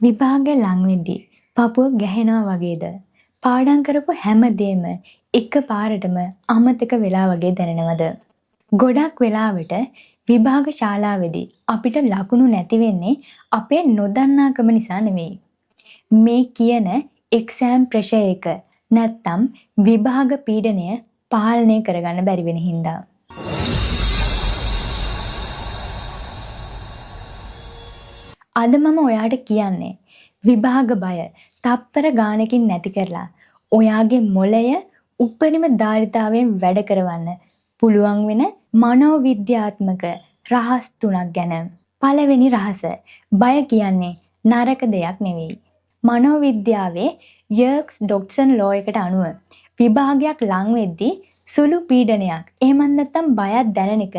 විභාගය ලං වෙද්දී පපුව ගැහෙනවා වගේද? පාඩම් කරපු හැම දේම එකපාරටම අමතක වෙලා වගේ දැනෙනවද? ගොඩක් වෙලාවට විභාග ශාලාවේදී අපිට ලකුණු නැති වෙන්නේ අපේ නොදන්නාකම නිසා නෙවෙයි. මේ කියන එක්සෑම් ප්‍රෙෂර් එක නැත්තම් විභාග පීඩනය පාලනය කරගන්න බැරි වෙන හින්දා. අද මම ඔයාට කියන්නේ විභාග බය තප්පර ගානකින් නැති කරලා ඔයාගේ මොළය උපරිම ධාරිතාවයෙන් වැඩ කරවන්න පුළුවන් වෙන මනෝවිද්‍යාත්මක රහස් තුනක් ගැන. පළවෙනි රහස, බය කියන්නේ නරක දෙයක් නෙවෙයි. මනෝවිද්‍යාවේ යර්ක්ස් ඩොට්සන් ලෝ එකට අනුව විභාගයක් ලං වෙද්දී සුළු පීඩනයක් එහෙමත් නැත්නම් බයක් දැනෙන එක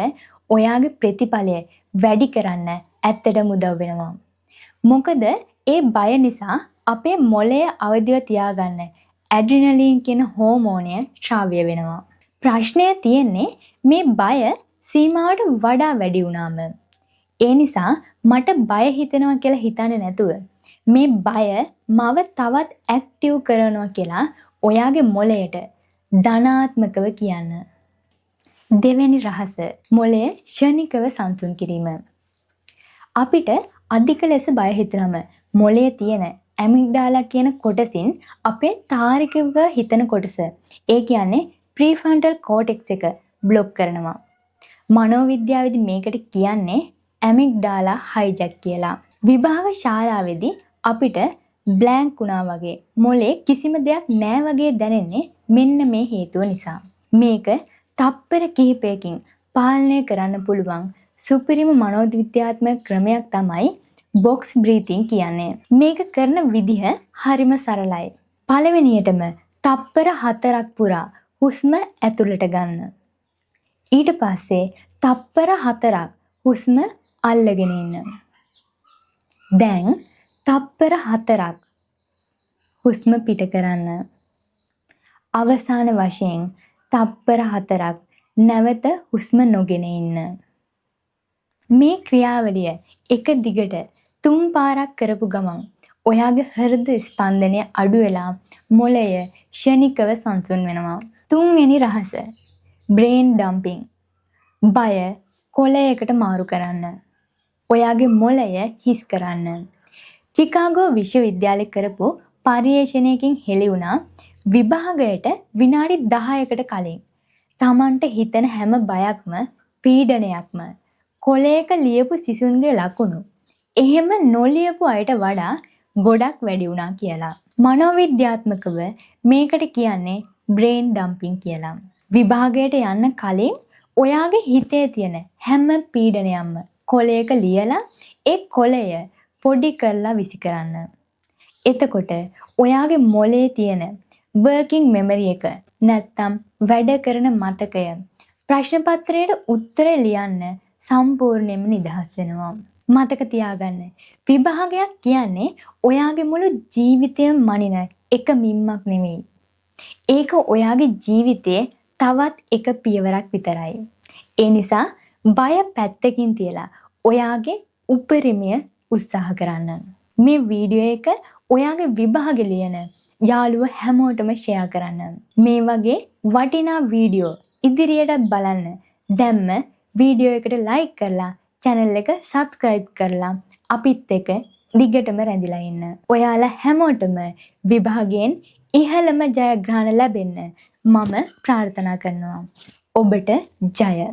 ඔයාගේ ප්‍රතිඵලය වැඩි කරන්න ඇත්තටම උදව් වෙනවා. මොකද ඒ බය නිසා අපේ මොළය අවදිව තියාගන්න ඇඩ්‍රිනලින් කියන හෝමෝනය ශ්‍රාව්‍ය වෙනවා. ප්‍රශ්නය තියෙන්නේ මේ බය සීමාවට වඩා වැඩි වුණාම. ඒ නිසා මට බය හිතෙනවා කියලා හිතන්නේ නැතුව මේ බය මව තවත් ඇක්ටිව් කරනවා කියලා ඔයාගේ මොළයට ධනාත්මකව කියන්න. දෙවෙනි රහස, මොළය ක්ෂණිකව සංසුන් කිරීම. අපිට අධික ලෙස බය හිතුනම මොළයේ තියෙන ඇමිග්ඩාලා කියන කොටසින් අපේ තාර්කිකව හිතන කොටස, ඒ කියන්නේ ප්‍රීෆ්‍රන්ටල් කෝටෙක්ස් එක බ්ලොක් කරනවා. මනෝවිද්‍යාවේදී මේකට කියන්නේ ඇමිග්ඩාලා හයිජැක් කියලා. විභාග ශාලාවේදී අපිට බ්ලැන්ක් වුණා වගේ මොලේ කිසිම දෙයක් නෑ වගේ දැනෙන්නේ මෙන්න මේ හේතුව නිසා. මේක තප්පර කිහිපයකින් පාලනය කරන්න පුළුවන් සුපිරිම මනෝවිද්‍යාත්මක ක්‍රමයක් තමයි බොක්ස් බ්‍රීතිං කියන්නේ. මේක කරන විදිහ හරිම සරලයි. පළවෙනියටම තප්පර 4ක් පුරා හුස්ම ඇතුළට ගන්න. ඊට පස්සේ තප්පර 4ක් හුස්ම අල්ලගෙන ඉන්න. දැන් තප්පර 4ක් හුස්ම පිට කරන්න. අවසාන වශයෙන් තප්පර 4ක් නැවත හුස්ම නොගෙන ඉන්න. මේ ක්‍රියාවලිය එක දිගට 3 පාරක් කරපු ගමන් ඔයාගේ හෘද ස්පන්දනය අඩු වෙලා මොළය ක්ෂණිකව සංසුන් වෙනවා. තුන්වෙනි රහස, බ්‍රේන් ඩම්පින්. බය කොළයකට මාරු කරන්න. ඔයාගේ මොළය හිස් කරන්න. චිකාගෝ විශ්වවිද්‍යාලේ කරපු පර්යේෂණයකින් හෙළි වුණා විභාගයට විනාඩි 10කට කලින් තමන්ට හිතෙන හැම බයක්ම පීඩනයක්ම කොළයක ලියපු සිසුන්ගේ ලකුණු එහෙම නොලියපු අයට වඩා ගොඩක් වැඩි වුණා කියලා. මනෝවිද්‍යාත්මකව මේකට කියන්නේ බ්‍රේන් ඩම්පින් කියලා. විභාගයට යන්න කලින් ඔයාගේ හිතේ තියෙන හැම පීඩනයක්ම කොළයක ලියලා ඒ කොළය පොඩි කරලා විසි කරන්න. එතකොට ඔයාගේ මොලේ තියෙන වර්කින් මෙමරි එක නැත්තම් වැඩ කරන මතකය ප්‍රශ්න පත්‍රයට උත්තර ලියන්න සම්පූර්ණයෙන්ම නිදහස් වෙනවා. මතක තියාගන්න, විභාගයක් කියන්නේ ඔයාගේ මුළු ජීවිතයම මනින එක මිම්මක් නෙවෙයි. ඒක ඔයාගේ ජීවිතයේ තවත් එක පියවරක් විතරයි. ඒ නිසා බය පැත්තකින් තියලා ඔයාගේ උපරිමය උත්සාහ කරන්න. මේ වීඩියෝ එක ඔයාගේ විභාගෙ ලියන යාළුව හැමෝටම ෂෙයා කරන්න. මේ වගේ වටිනා වීඩියෝ ඉදිරියටත් බලන්න දැම්ම වීඩියෝ එකට ලයික් කරලා චැනල් එක සබ්ස්ක්‍රයිබ් කරලා අපිත් එක්ක දිගටම රැඳිලා ඉන්න. ඔයාලා හැමෝටම විභාගයෙන් ඉහළම ජයග්‍රහණ ලැබෙන්න මම ප්‍රාර්ථනා කරනවා. ඔබට ජය.